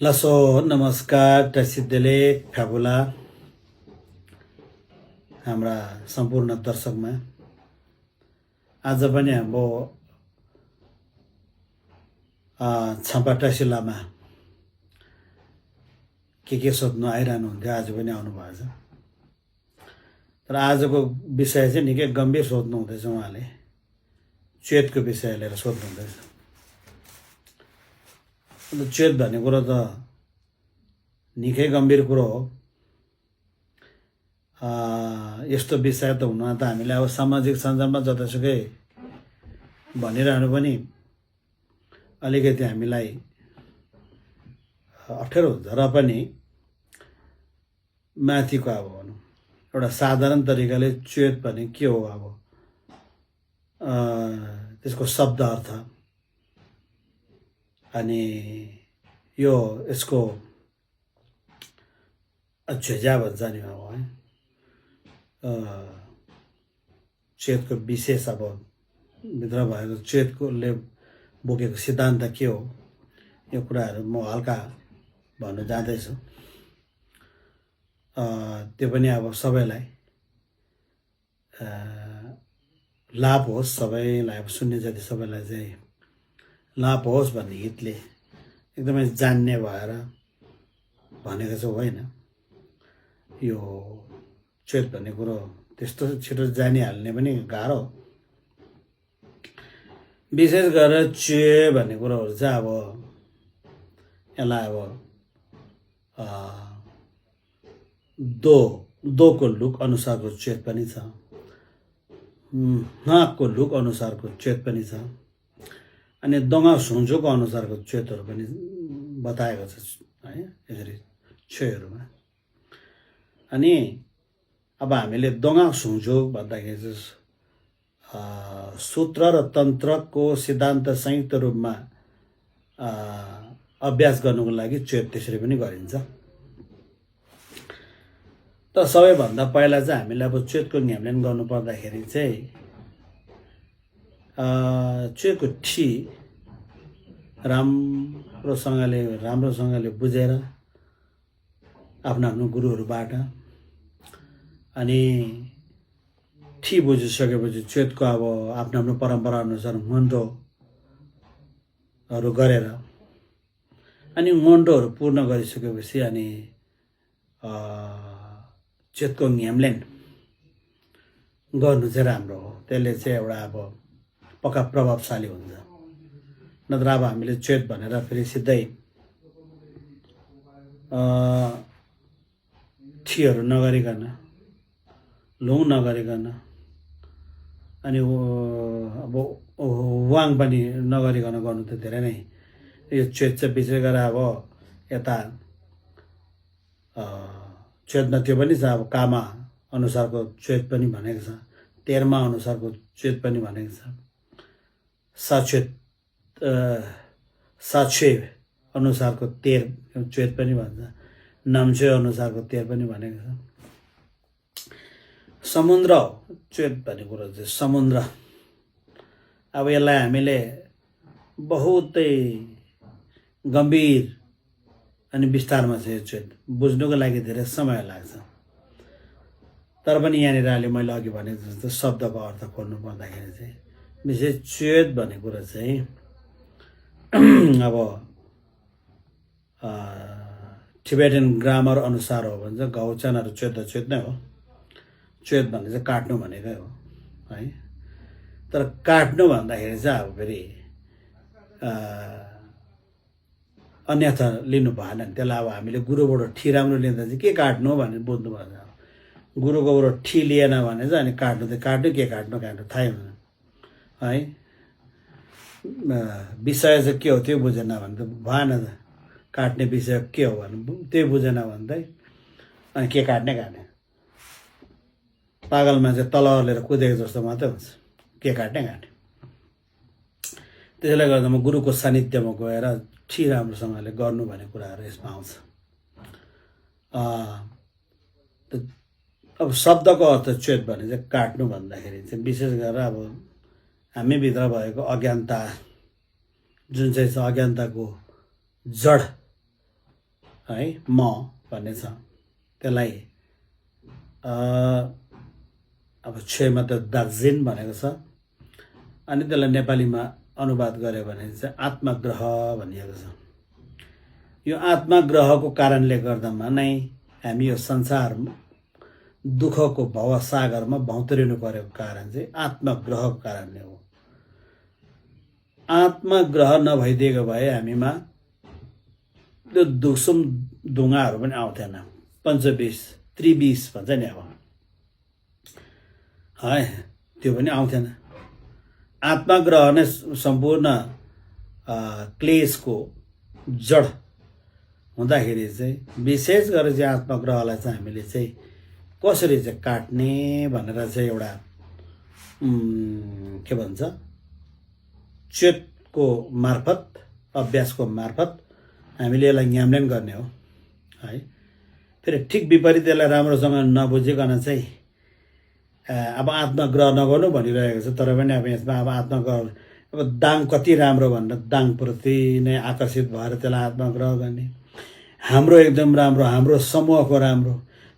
लसो नमस्कार सिद्धले फ्याबुला हाम्रा सम्पूर्ण दर्शकमा आज पनि हाम्रो छम्पाटासिलामा के सोध्नु आइरहनु हुन्थ्यो। आज पनि आउनु भएको छ। तर आजको विषय चाहिँ निकै गम्भीर सोध्नु हुँदैछ। उहाँले चेतको विषय लिएर सोध्नु हुँदैछ। चेत भन्ने कुरो त निकै गम्भीर कुरो हो। यस्तो विषय त हुन त हामीले अब सामाजिक सञ्जालमा जतासुकै भनिरहनु पनि अलिकति हामीलाई अप्ठ्यारो हुन्छ। र पनि माथिको अब भनौँ एउटा साधारण तरिकाले चेत भने के हो, अब त्यसको शब्द अर्थ अनि यो यसको झ्याझ्या भन्छ नि अब है, चेतको विशेष अब भित्र भएको चेतकोले बोकेको सिद्धान्त के हो, यो कुराहरू म हल्का भन्न जाँदैछु। त्यो पनि अब सबैलाई लाभ होस्, सबैलाई अब सुन्ने जति सबैलाई चाहिँ लाभ होस् भन्ने हितले एकदमै जान्ने भएर भनेको चाहिँ होइन। यो चेत भन्ने कुरो त्यस्तो छिटो जानिहाल्ने पनि गाह्रो। विशेष गरेर चे भन्ने कुरोहरू चाहिँ अब यसलाई अब दोको लुक अनुसारको चेत पनि छ, नाकको लुक अनुसारको चेत पनि छ, अनि दङ्गा सुन्जोको अनुसारको चेतहरू पनि बताएको छ है यसरी छेहरूमा। अनि अब हामीले दङ्गा सुन्जो भन्दाखेरि चाहिँ सूत्र र तन्त्रको सिद्धान्त संयुक्त रूपमा अभ्यास गर्नुको लागि चेत त्यसरी पनि गरिन्छ। तर सबैभन्दा पहिला चाहिँ हामीले अब चेतको नियमले गर्नु पर्दाखेरि चाहिँ चेतको ठी राम्रोसँगले बुझेर आफ्नो गुरुहरूबाट अनि ठी बुझिसकेपछि चेतको अब आफ्नो परम्परा अनुसार मन्त्रोहरू गरेर अनि मन्त्रोहरू पूर्ण गरिसकेपछि अनि चेतको नियमलेन गर्नु चाहिँ राम्रो हो। त्यसले चाहिँ एउटा अब पक्का प्रभावशाली हुन्छ। नत्र अब हामीले चेत भनेर फेरि सिधै ठीहरू नगरिकन लुङ नगरिकन अनि अब वाङ पनि नगरिकन गर्नु त धेरै नै यो चेत चाहिँ विशेष गरेर अब यता चेत त्यो पनि छ। अब कामा अनुसारको चेत पनि भनेको छ, तेरमा अनुसारको चेत पनि भनेको छ, साक्षे अनुसारको तेर चेत पनि भन्छ, नाम्चे अनुसारको तेर पनि भनेको छ। समुद्र चेत भन्ने कुरो चाहिँ समुद्र। अब यसलाई हामीले बहुतै गम्भीर अनि विस्तारमा चाहिँ यो चेत बुझ्नुको लागि धेरै समय लाग्छ। तर पनि यहाँनिर अहिले मैले अघि भनेको जस्तो शब्दको अर्थ खोल्नु पर्दाखेरि चाहिँ विशेष चेत भन्ने कुरा चाहिँ अब टिबेटन ग्रामर अनुसार हो भने चाहिँ घौचनहरू चेत नै हो। चेत भन्ने चाहिँ काट्नु भनेकै हो है। तर काट्नु भन्दाखेरि चाहिँ अब फेरि अन्यथा लिनु भएन। त्यसलाई अब हामीले गुरुबाट ठी राम्रो लिँदा चाहिँ के काट्नु हो भनेर बुझ्नुपर्छ। गुरुकोबाट ठी लिएन भने चाहिँ अनि काट्नु के काट्नु थाहै हुँदैन है। विषय चाहिँ के हो त्यो बुझेन भने त भएन त। काट्ने विषय के हो भने त्यो बुझेन भने त अनि के काट्ने पागल मान्छे तलवार लिएर कुदेको जस्तो मात्रै हुन्छ, के काट्ने। त्यसैले गर्दा म गुरुको सानिध्यमा गएर ठी राम्रोसँगले गर्नु भन्ने कुराहरू यसमा आउँछ। अब शब्दको अर्थ चेत भने चाहिँ काट्नु भन्दाखेरि चाहिँ विशेष गरेर अब हामीभित्र भएको अज्ञानता जुन चाहिँ छ, अज्ञानताको जड है म भन्ने छ त्यसलाई अब छेमा त दार्जिन भनेको छ अनि त्यसलाई नेपालीमा अनुवाद गर्यो भने चाहिँ आत्मग्रह भनिएको छ। यो आत्मग्रहको कारणले गर्दामा नै हामी यो संसार दुःखको भवसागरमा भौँतरिनु परेको कारण चाहिँ आत्मग्रहको कारणले हो। आत्मग्रह नभइदिएको भए हामीमा त्यो दुसुम ढुङ्गाहरू पनि आउँथेन, पञ्चविष त्रिविष भन्छ नि अब है, त्यो पनि आउँथेन। आत्मग्रह नै सम्पूर्ण क्लेशको जड हुँदाखेरि चाहिँ विशेष गरेर चाहिँ आत्मग्रहलाई चाहिँ हामीले चाहिँ कसरी चाहिँ काट्ने भनेर चाहिँ एउटा के भन्छ चेतको मार्फत अभ्यासको मार्फत हामीले यसलाई न्याम्ल्यान गर्ने हो है। फेरि ठिक विपरीत यसलाई राम्रोसँग नबुझिकन चाहिँ अब आत्मग्रह नगर्नु भनिरहेको छ, तर पनि अब यसमा अब आत्मग्रह अब दाङ कति राम्रो भनेर दाङप्रति नै आकर्षित भएर त्यसलाई आत्मग्रह गर्ने। हाम्रो एकदम राम्रो, हाम्रो समूहको राम्रो,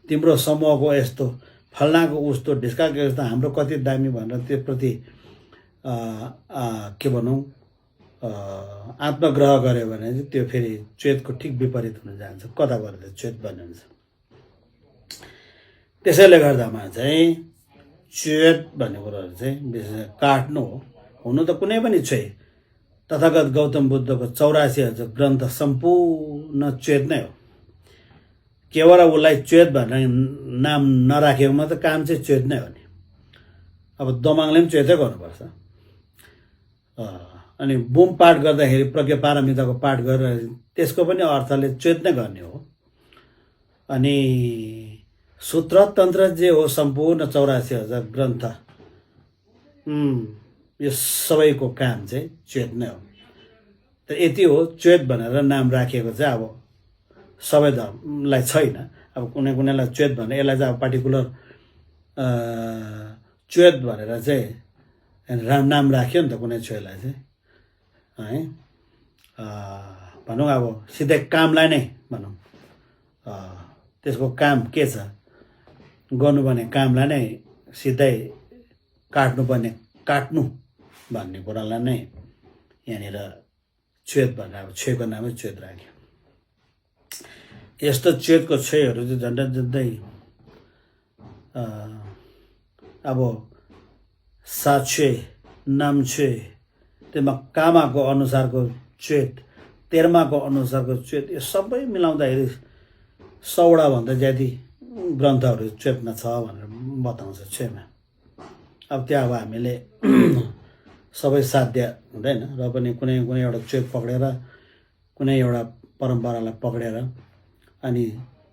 तिम्रो समूहको यस्तो, फल्नाको उस्तो, ढिस्काको यस्तो, हाम्रो कति दामी भनेर त्यसप्रति के भनौँ आत्मग्रह गऱ्यो भने चाहिँ त्यो फेरि चेतको ठिक विपरीत हुन जान्छ, कता गएर त चेत बनिन्छ। त्यसैले गर्दामा चाहिँ चेत भन्ने कुराहरू चाहिँ विशेष काट्नु हो। हुनु त कुनै पनि चाहिँ तथागत गौतम बुद्धको 84,000 ग्रन्थ सम्पूर्ण चेत नै हो। केवल उसलाई चेत भनेर नाम नराखेकोमा त काम चाहिँ चेत नै हो नि। अब दमाङले पनि चेतै गर्नुपर्छ। अनि बुम पाठ गर्दाखेरि प्रज्ञा पारमिताको पाठ गरेर त्यसको पनि अर्थले चेत नै गर्ने हो। अनि सूत्र तन्त्र जे हो सम्पूर्ण 84,000 ग्रन्थ यो सबैको काम चाहिँ चेत नै हो। त यति हो चेत भनेर नाम राखिएको चाहिँ अब सबै धर्मलाई छैन। अब कुनै कुनैलाई चेत भनेर यसलाई चाहिँ अब पार्टिकुलर चेत भनेर चाहिँ नाम राख्यो नि त कुनै चेतलाई चाहिँ है। भनौँ अब सिधै कामलाई नै भनौँ त्यसको काम के छ गर्नुपर्ने कामलाई नै सिधै काट्नुपर्ने काट्नु भन्ने कुरालाई नै यहाँनिर चेत भनेर अब छेको नामै चेत राख्यो। यस्तो चेतको छेहरू चाहिँ झन्डै झन्डै अब साक्षे नाम्छे त्यसमा कामाको अनुसारको चेत, तेर्माको अनुसारको चेत, यो सबै मिलाउँदाखेरि 100वटा भन्दा ज्यादा ग्रन्थहरू चेतमा छ भनेर बताउँछ छेमा। अब त्यहाँ अब हामीले सबै साध्य हुँदैन र पनि कुनै कुनै एउटा चेत पक्रेर कुनै एउटा परम्परालाई पक्रेर अनि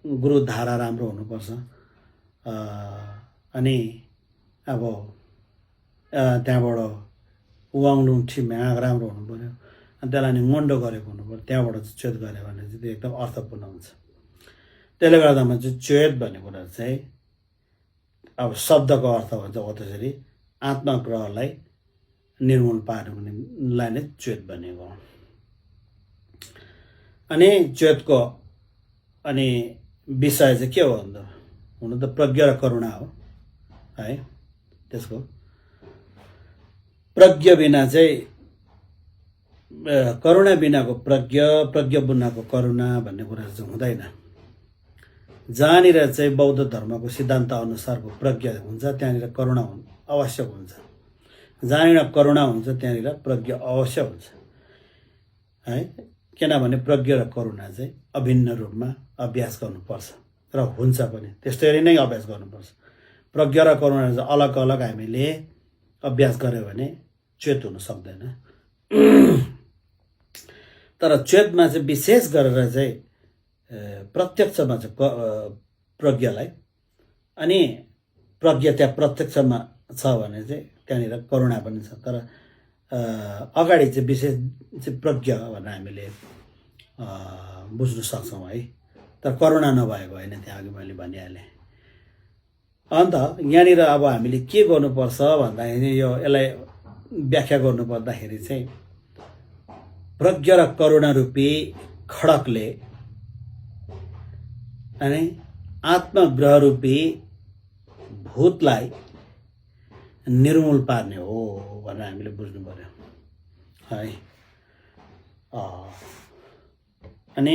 गुरु धारा राम्रो हुनुपर्छ। अनि अब त्यहाँबाट वाङलुङ म्याग राम्रो हुनु पऱ्यो अनि त्यसलाई नि मन्डो गरेको हुनु पऱ्यो, त्यहाँबाट चाहिँ चेत गऱ्यो भने चाहिँ त्यो एकदम अर्थपूर्ण हुन्छ। त्यसले गर्दामा चाहिँ चेत भन्ने कुरा चाहिँ अब शब्दको अर्थ भन्छ हो त्यसरी आत्मग्रहलाई निर्मूल पार्नुलाई नै चेत भनेको। अनि चेतको अनि विषय चाहिँ के हो भन्दा हुन त प्रज्ञा र करुणा हो है। त्यसको प्रज्ञा बिना चाहिँ करुणा बिनाको प्रज्ञा, प्रज्ञा बिनाको करुणा भन्ने कुरा चाहिँ हुँदैन। जहाँनिर चाहिँ बौद्ध धर्मको सिद्धान्त अनुसारको प्रज्ञा हुन्छ त्यहाँनिर करुणा आवश्यक हुन्छ, जहाँनिर करुणा हुन्छ त्यहाँनिर प्रज्ञा अवश्य हुन्छ है। किनभने प्रज्ञा र करुणा चाहिँ अभिन्न रूपमा अभ्यास गर्नुपर्छ र हुन्छ पनि त्यस्तै नै अभ्यास गर्नुपर्छ। प्रज्ञा र करुणा चाहिँ अलग अलग हामीले अभ्यास गऱ्यो भने चेत हुन सक्दैन। तर चेतमा चाहिँ विशेष गरेर चाहिँ प्रत्यक्षमा चाहिँ प्रज्ञालाई, अनि प्रज्ञा त्यहाँ प्रत्यक्षमा छ भने चाहिँ त्यहाँनिर करुणा पनि छ। तर अगाडि चाहिँ विशेष चाहिँ प्रज्ञा भनेर हामीले बुझ्न सक्छौँ है। तर करुणा नभएको होइन, त्यहाँ अघि मैले भनिहालेँ। अन्त यहाँनिर अब हामीले के गर्नुपर्छ भन्दाखेरि यो यसलाई व्याख्या गर्नुपर्दाखेरि चाहिँ प्रज्ञा र करुणा रूपी खड्गले अनि आत्मग्रह रूपी भूतलाई निर्मूल पार्ने हो भनेर हामीले बुझ्नु पर्यो है। अनि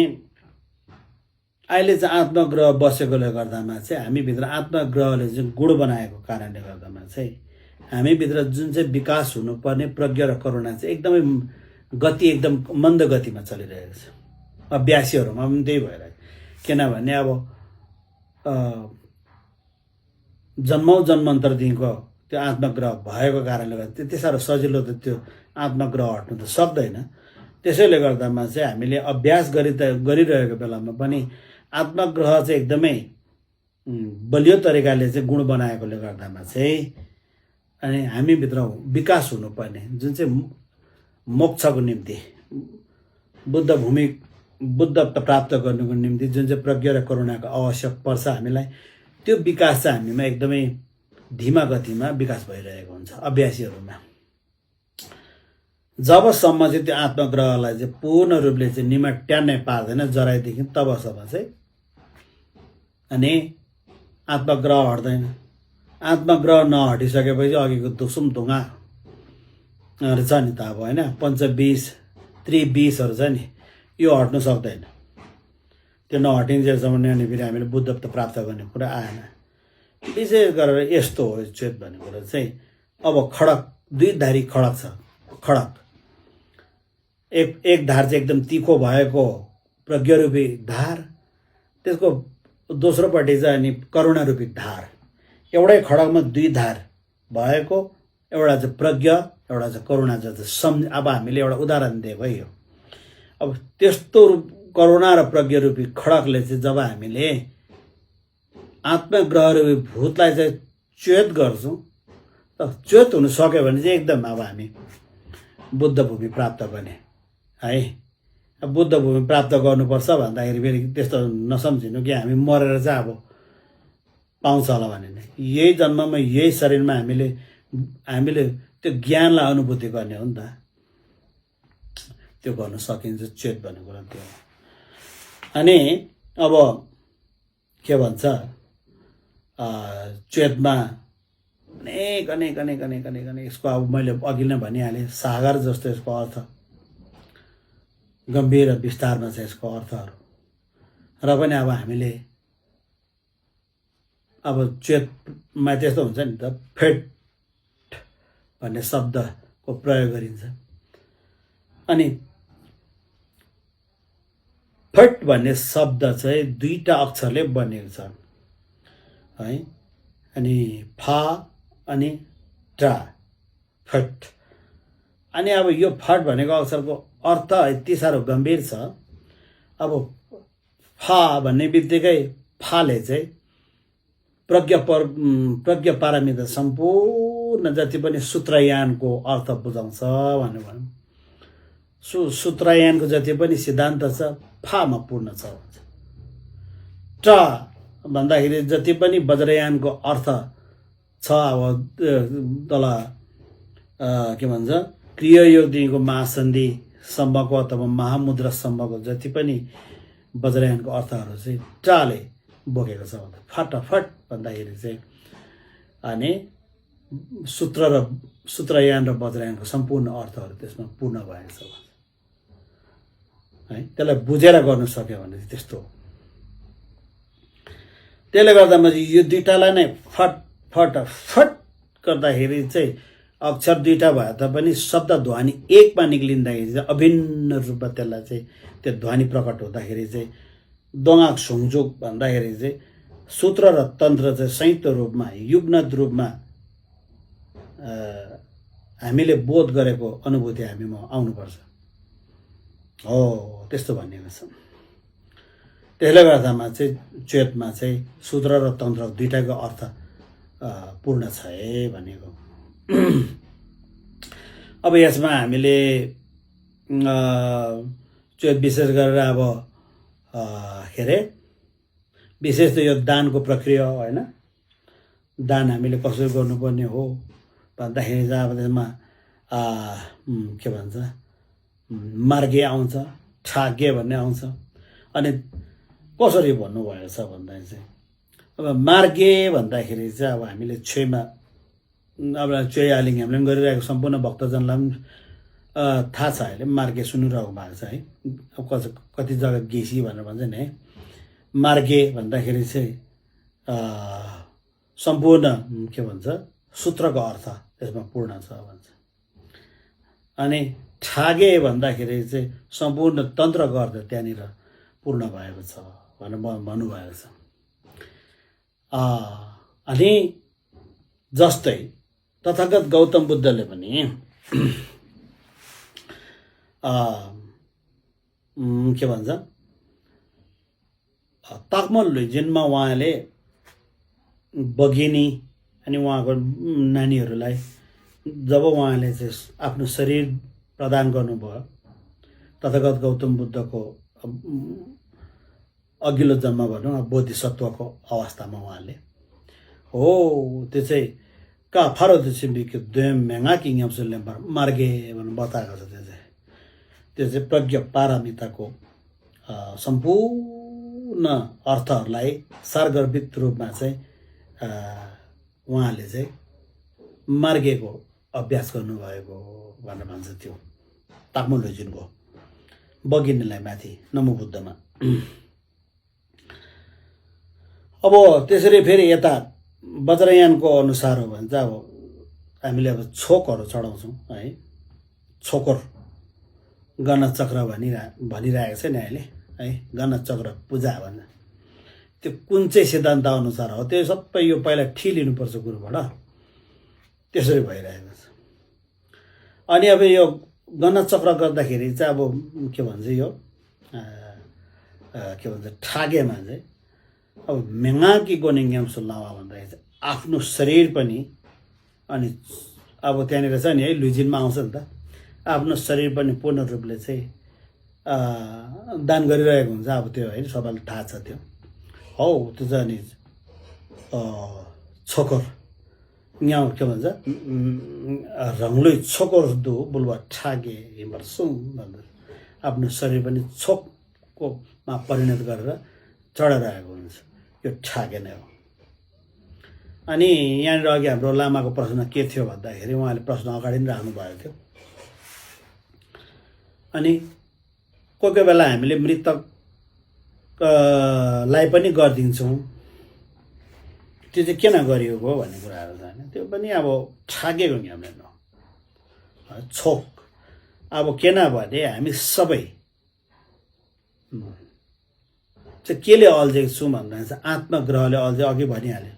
अहिले चाहिँ आत्मग्रह बसेकोले गर्दामा चाहिँ हामीभित्र आत्मग्रहले चाहिँ गुण बनाएको कारणले गर्दामा चाहिँ हामीभित्र जुन चाहिँ विकास हुनुपर्ने प्रज्ञा र करुणा चाहिँ एकदमै गति एकदम मन्द गतिमा चलिरहेको छ। अभ्यासीहरूमा पनि त्यही भइरहेको, किनभने अब जन्मौँ जन्मान्तरदेखिको त्यो आत्मग्रह भएको कारणले गर्दा त्यति साह्रो सजिलो त त्यो आत्मग्रह हट्नु त सक्दैन। त्यसैले गर्दामा चाहिँ हामीले अभ्यास गरिरहेको बेलामा पनि आत्मग्रह चाहिँ एकदमै बलियो तरिकाले चाहिँ गुण बनाएकोले गर्दामा चाहिँ अनि हामीभित्र विकास हुनुपर्ने जुन चाहिँ मोक्षको निम्ति बुद्धत्व प्राप्त गर्नुको निम्ति जुन चाहिँ प्रज्ञा र करुणाको आवश्यक पर्छ हामीलाई, त्यो विकास चाहिँ हामीमा एकदमै धीमा गतिमा विकास भइरहेको हुन्छ अभ्यासीहरूमा। जबसम्म चाहिँ त्यो आत्मग्रहलाई चाहिँ पूर्ण रूपले चाहिँ निमाट्यान्नै पार्दैन जराइदेखि तबसम्म चाहिँ अनि आत्मग्रह हट्दैन। आत्मग्रह नहटिसकेपछि अघिको दुसुम ढुङ्गाहरू छ नि त अब होइन, पञ्चविष त्रिविषहरू छ नि, यो हट्नु सक्दैन। त्यो नहटिन्जेलसम्म अनि फेरि हामीले बुद्धत्व प्राप्त गर्ने कुरा आएन। विशेष गरेर यस्तो हो चेत भन्ने कुरा चाहिँ अब खडक दुई धारी खडक छ। खडक एक धार चाहिँ एकदम तिखो भएको प्रज्ञारूपी धार, त्यसको दोस्रोपट्टि चाहिँ अनि करुणारूपी धार। एउटै खडकमा दुई धार भएको, एउटा चाहिँ प्रज्ञा एउटा चाहिँ करुणा चाहिँ अब हामीले एउटा उदाहरण दिएको यो। अब त्यस्तो करुणा र प्रज्ञा रूपी खडकले चाहिँ जब हामीले आत्मग्रह रूपी भूतलाई चाहिँ च्युत गर्छौँ, त च्युत हुनु सक्यो भने चाहिँ एकदम अब हामी बुद्ध भूमि प्राप्त गर्ने है। अब बुद्ध भूमि प्राप्त गर्नुपर्छ भन्दाखेरि फेरि त्यस्तो नसम्झिनु कि हामी मरेर चाहिँ अब पाउँछ होला भने नै, यही जन्ममा यही शरीरमा हामीले त्यो ज्ञानलाई अनुभूति गर्ने हो नि त। त्यो गर्न सकिन्छ चेत भन्ने कुरा त्यो हो। अनि अब के भन्छ चेतमा अनेक अनेक अनेक अनेक अनेक अनेक यसको अब मैले अघि नै भनिहालेँ, सागर जस्तो यसको अर्थ, गम्भीर र विस्तारमा छ यसको अर्थहरू। र पनि अब हामीले अब चेतमा त्यस्तो हुन्छ नि त, फेट भन्ने शब्दको प्रयोग गरिन्छ। अनि फट भन्ने शब्द चाहिँ दुईटा अक्षरले बनेको छ है। अनि फा अनि ट्रा, फट। अनि अब यो फट भनेको अक्षरको अर्थ यति साह्रो गम्भीर छ। अब फा भन्ने बित्तिकै फाले चाहिँ प्रज्ञा पारमिता सम्पूर्ण जति पनि सूत्रयानको अर्थ बुझाउँछ भनेर भनौँ। सूत्रयानको जति पनि सिद्धान्त छ फामा पूर्ण छ भन्छ। ट भन्दाखेरि जति पनि वज्रयानको अर्थ छ अब तल के भन्छ क्रियायोगदेखिको महासन्धि सम्भवको अथवा महामुद्रा सम्भवको जति पनि वज्रयानको अर्थहरू चाहिँ टाले बोकेको छ। फटाफट भन्दाखेरि चाहिँ अनि सूत्रयान र वज्रयानको सम्पूर्ण अर्थहरू त्यसमा पूर्ण भएको छ है। त्यसलाई बुझेर गर्नु सक्यो भने त्यस्तो हो। त्यसले गर्दामा यो दुईटालाई नै फट फट फट गर्दाखेरि चाहिँ अक्षर दुईटा भए तापनि शब्द ध्वनि एकमा निक्लिँदाखेरि चाहिँ अभिन्न रूपमा त्यसलाई चाहिँ त्यो ध्वनि प्रकट हुँदाखेरि चाहिँ दोङाक सुङचुक भन्दाखेरि चाहिँ सूत्र र तन्त्र चाहिँ संयुक्त रूपमा युग्नत रूपमा हामीले बोध गरेको अनुभूति हामीमा आउनुपर्छ हो, त्यस्तो भनिएको छ। त्यसले गर्दामा चाहिँ चेतमा चाहिँ सूत्र र तन्त्र दुईटाको अर्थ पूर्ण छ है भनेको। अब यसमा हामीले चेत विशेष गरेर अब के अरे विशेष त यो दानको प्रक्रिया होइन। दान हामीले कसरी गर्नुपर्ने हो भन्दाखेरि चाहिँ अब त्यसमा के भन्छ मार्गे आउँछ, ठागे भन्ने आउँछ। अनि कसरी भन्नुभएको छ भन्दा चाहिँ अब मार्गे भन्दाखेरि चाहिँ अब हामीले छेउमा अब चोय आलिङ हामीले पनि गरिरहेको सम्पूर्ण भक्तजनलाई पनि थाहा छ अहिले मार्गे सुनिरहेको भएको छ है। अब कति जग्गा गेसी भनेर भन्छ नि है। मार्गे भन्दाखेरि चाहिँ सम्पूर्ण के भन्छ सूत्रको अर्थ त्यसमा पूर्ण छ भन्छ। अनि ठागे भन्दाखेरि चाहिँ सम्पूर्ण तन्त्रको अर्थ त्यहाँनिर पूर्ण भएको छ भनेर भन्नुभएको छ। अनि जस्तै तथागत गौतम बुद्धले पनि के भन्छ ताकमल लुइजिनमा उहाँले बगिनी अनि उहाँको नानीहरूलाई जब उहाँले चाहिँ आफ्नो शरीर प्रदान गर्नुभयो तथागत गौतम बुद्धको अघिल्लो जन्म भनौँ बोधिसत्वको अवस्थामा उहाँले हो त्यो चाहिँ का फारो सिम्बीको द्वयम मेङा किङसले मार्गे भनेर बताएको छ। त्यो चाहिँ प्रज्ञा पारमिताको सम्पूर्ण अर्थहरूलाई सारगर्भित रूपमा चाहिँ उहाँले चाहिँ मार्गेको अभ्यास गर्नुभएको भनेर भन्छ। त्यो ताकमल लुइजिनको बगिनीलाई माथि नमो बुद्धमा। अब त्यसरी फेरि यता वज्रयानको अनुसार हो भने चाहिँ अब हामीले अब छोकहरू चढाउँछौँ है। छोकर गणचक्र भनिरहेको छ नि अहिले है। गणचक्र पूजा भन्छ त्यो कुन चाहिँ सिद्धान्त अनुसार हो त्यो सबै यो पहिला ठिलिनुपर्छ गुरुबाट त्यसरी भइरहेको छ। अनि अब यो गणचक्र गर्दाखेरि चाहिँ अब के भन्छ यो के भन्छ ठागेमा चाहिँ अब मेङाकी गोनिङ्ग्याम सुल्लावा भन्दाखेरि चाहिँ आफ्नो शरीर पनि अनि अब त्यहाँनिर छ नि है लुइजिनमा आउँछ नि त आफ्नो शरीर पनि पूर्ण रूपले चाहिँ दान गरिरहेको हुन्छ। अब त्यो होइन सबैलाई थाहा छ त्यो हौ त्यो चाहिँ नि छोकर यहाँ के भन्छ रङलुई छोकर दु बुलवा ठागे हिमर सुङ भन्छ आफ्नो शरीर पनि छोककोमा परिणत गरेर चढाइरहेको हुन्छ। यो ठागे नै हो। अनि यहाँनिर अघि हाम्रो लामाको प्रश्न के थियो भन्दाखेरि उहाँले प्रश्न अगाडि नै राख्नु भएको थियो। अनि कोही कोही बेला हामीले मृतकलाई पनि गरिदिन्छौँ त्यो चाहिँ किन गरिएको भन्ने कुराहरू छ होइन। त्यो पनि अब ठागेको नि हामीले छोक अब किन भने हामी सबै चाहिँ केले अल्झेको छौँ भन्दा चाहिँ आत्मग्रहले अल्झे अघि भनिहाल्यो।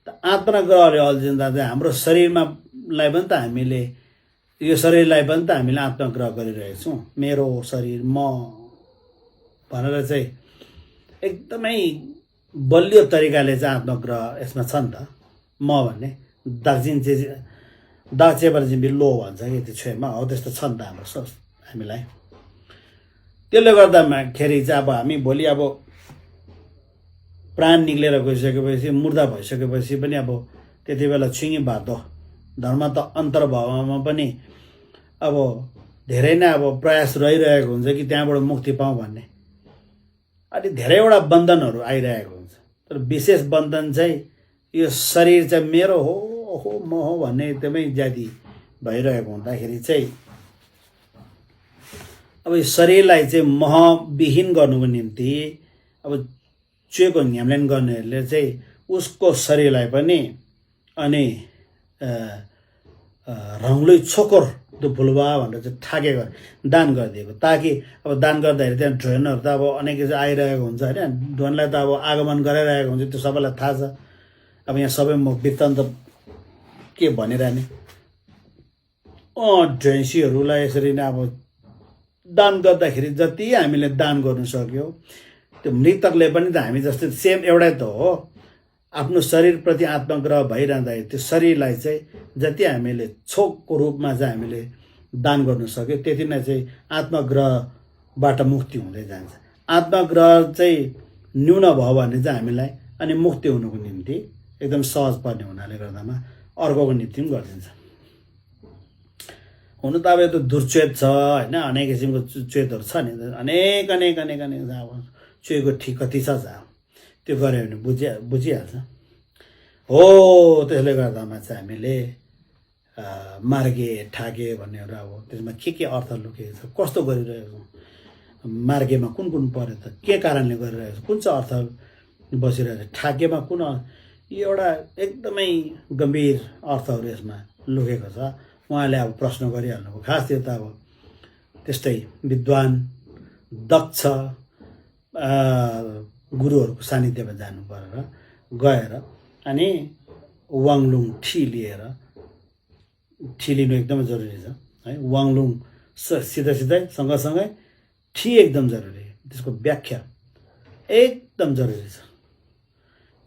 त आत्मग्रहले अल्झिँदा चाहिँ हाम्रो शरीरमालाई पनि त हामीले यो शरीरलाई पनि त हामीले आत्मग्रह गरिरहेको छौँ। मेरो शरीर म भनेर चाहिँ एकदमै बलियो तरिकाले चाहिँ आत्मग्रह यसमा छ नि त। म भन्ने दागचेबर जिम्बी लो भन्छ कि त्यो छेउमा हो त्यस्तो छ नि त हाम्रो हामीलाई। त्यसले गर्दाखेरि चाहिँ अब हामी भोलि अब प्राण निक्लेर गइसकेपछि मुर्दा भइसकेपछि पनि अब त्यति बेला छिङी भातो धर्म त अन्तर्भावमा पनि अब धेरै नै अब प्रयास रहिरहेको हुन्छ कि त्यहाँबाट मुक्ति पाऊँ भन्ने। अनि धेरैवटा बन्धनहरू आइरहेको हुन्छ तर विशेष बन्धन चाहिँ यो शरीर चाहिँ मेरो हो म हो भन्ने एकदमै ज्यादा भइरहेको हुँदाखेरि चाहिँ अब यो शरीरलाई चाहिँ महविहीन गर्नुको निम्ति अब चुएको न्याम्ल्यान गर्नेहरूले चाहिँ उसको शरीरलाई पनि अनि रङलुई छोकर त्यो फुलबा भनेर चाहिँ ठाकेको दान गरिदिएको ताकि अब दान गर्दाखेरि त्यहाँ ड्रोनहरू त अब अनेक आइरहेको हुन्छ होइन। ड्रोनलाई त अब आगमन गराइरहेको हुन्छ त्यो सबैलाई थाहा छ। अब यहाँ सबै म वृत्तान्त के भनिरहने ड्रेन्सीहरूलाई यसरी नै अब दान गर्दाखेरि जति हामीले दान गर्नु सक्यो त्यो मृतकले पनि त हामी जस्तै सेम एउटै त हो। आफ्नो शरीरप्रति आत्मग्रह भइरहँदाखेरि त्यो शरीरलाई चाहिँ जति हामीले छोकको रूपमा चाहिँ हामीले दान गर्नु सक्यो त्यति नै चाहिँ आत्मग्रहबाट मुक्ति हुँदै जान्छ। आत्मग्रह चाहिँ न्यून भयो भने चाहिँ हामीलाई अनि मुक्ति हुनुको निम्ति एकदम सहज पर्ने हुनाले गर्दामा अर्कोको निम्ति पनि गरिदिन्छ। हुनु त अब यो त दुर्चेत छ होइन। अनेक किसिमको चेतहरू छ नि अनेक अब चुएको ठिक कति छ त्यो गऱ्यो भने बुझिहाल्छ। हो त्यसले गर्दामा चाहिँ हामीले मार्गे ठाके भन्नेहरू अब त्यसमा के अर्थ लुकेको छ, कस्तो गरिरहेको छ, मार्गेमा कुन कुन पर्यो त, के कारणले गरिरहेको छ, कुन चाहिँ अर्थ बसिरहेको छ, ठाकेमा कुन, यो एउटा एकदमै गम्भीर अर्थहरू यसमा लुकेको छ। उहाँले अब प्रश्न गरिहाल्नुभयो। खास त्यो त अब त्यस्तै विद्वान दक्ष गुरुहरूको सानिध्यमा जानु परेर गएर अनि वाङलुङ ठी लिएर, ठी लिनु एकदमै जरुरी छ है। वाङलुङ सिधै सँगसँगै ठी एकदम जरुरी, त्यसको व्याख्या एकदम जरुरी छ।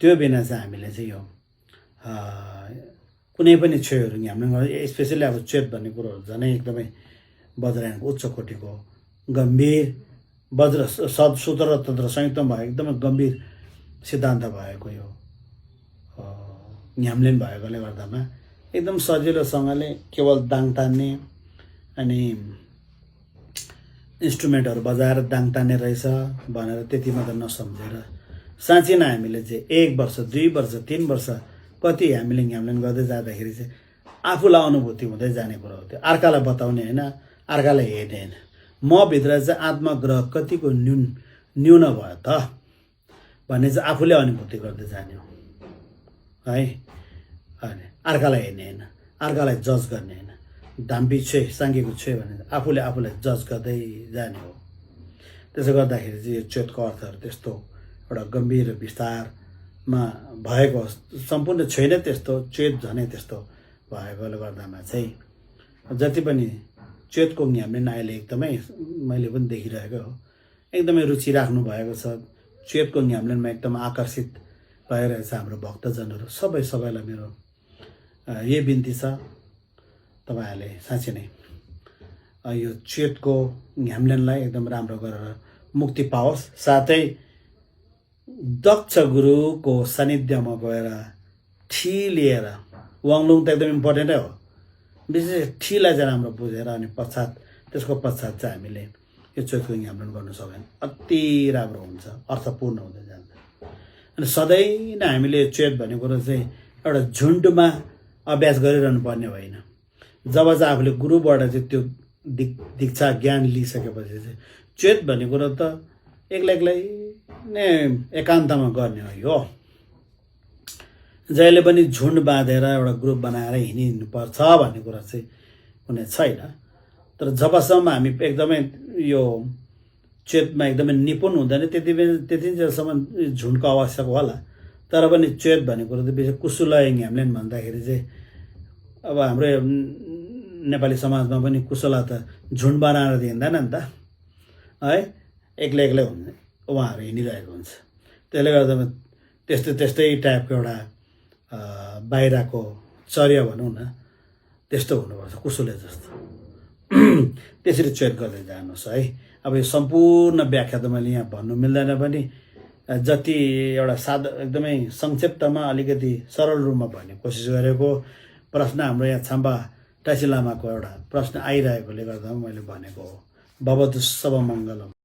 त्यो बिना चाहिँ हामीले चाहिँ यो कुनै पनि क्षयहरू हामीले स्पेसली अब चेत भन्ने कुरोहरू झनै एकदमै वज्रायनको उच्च कोटिको गम्भीर वज्र सूत्र र तन्त्र संयुक्तमा भएको एकदमै गम्भीर सिद्धान्त भएको यो न्याम्लेन भएकोले गर्दामा एकदम सजिलोसँगले केवल दाङ तान्ने अनि इन्स्ट्रुमेन्टहरू बजाएर दाङ तान्ने रहेछ भनेर त्यति मात्र नसम्झेर साँच्चै नै हामीले चाहिँ 1 वर्ष 2 वर्ष 3 वर्ष कति हामीले न्याम्लेन गर्दै जाँदाखेरि चाहिँ आफूलाई अनुभूति हुँदै जाने कुरा हो। त्यो अर्कालाई बताउने होइन, अर्कालाई हेर्ने होइन। म भित्र चाहिँ आत्मग्रह कतिको न्यून भयो त भन्ने चाहिँ आफूले अनुभूति गर्दै जाने हो है। अनि अर्कालाई हेर्ने होइन, अर्कालाई जज गर्ने होइन। धाम्पी छे साङ्गेको छे भने आफूलाई जज गर्दै जाने हो। त्यसो गर्दाखेरि चाहिँ यो चेतको अर्थहरू त्यस्तो एउटा गम्भीर विस्तारमा भएको सम्पूर्ण छैन। त्यस्तो चेत झनै त्यस्तो भएकोले गर्दामा चाहिँ जति पनि चेतको न्याम्लेन अहिले एकदमै मैले पनि देखिरहेको हो, एकदमै रुचि राख्नु भएको छ। चेतको न्याम्लेनमा एकदम आकर्षित भइरहेछ हाम्रो भक्तजनहरू। सबैलाई मेरो यही बिन्ती छ, तपाईँहरूले साँच्चै नै यो चेतको न्याम्लेनलाई एकदम राम्रो गरेर मुक्ति पाओस्। साथै दक्ष गुरुको सानिध्यमा गएर ठी लिएर, वाङलुङ त एकदम इम्पोर्टेन्टै हो, विशेष ठीलाई चाहिँ राम्रो बुझेर अनि त्यसको पश्चात चाहिँ हामीले यो चेतको न्याम्लेन गर्नु सक्यो भने अति राम्रो हुन्छ, अर्थपूर्ण हुँदै जान्छ। अनि सधैँ नै हामीले चेत भन्ने कुरो चाहिँ एउटा झुन्डमा अभ्यास गरिरहनु पर्ने होइन। जब चाहिँ आफूले गुरुबाट चाहिँ त्यो दीक्षा ज्ञान लिइसकेपछि चाहिँ चेत भन्ने कुरो त एक्लै नै एकान्तमा गर्ने हो। यो जहिले पनि झुन्ड बाँधेर एउटा ग्रुप बनाएर हिँड्नुपर्छ भन्ने कुरा चाहिँ कुनै छैन। तर जबसम्म हामी एकदमै यो चेतमा एकदमै निपुण हुँदैन त्यति जेलसम्म झुन्डको आवश्यक होला। तर पनि चेत भन्ने कुरो त विशेष कुशलय न्याम्लेन भन्दाखेरि चाहिँ अब हाम्रो नेपाली समाजमा पनि कुशला त झुन्ड बनाएर दिँदैन नि त है, एक्लै हुन्छ, उहाँहरू हिँडिरहेको हुन्छ। त्यसले गर्दा त्यस्तै टाइपको एउटा बाहिरको चर्या भनौँ न त्यस्तो हुनुपर्छ, कुशले जस्तो। त्यसरी चेत गर्दै जानुहोस् है। अब यो सम्पूर्ण व्याख्या त मैले यहाँ भन्नु मिल्दैन पनि, जति एउटा एकदमै संक्षिप्तमा अलिकति सरल रूपमा भन्ने कोसिस गरेको। प्रश्न हाम्रो यहाँ छाम्बा टासी लामाको एउटा प्रश्न आइरहेकोले गर्दा मैले भनेको हो। भवतु सब मङ्गलम।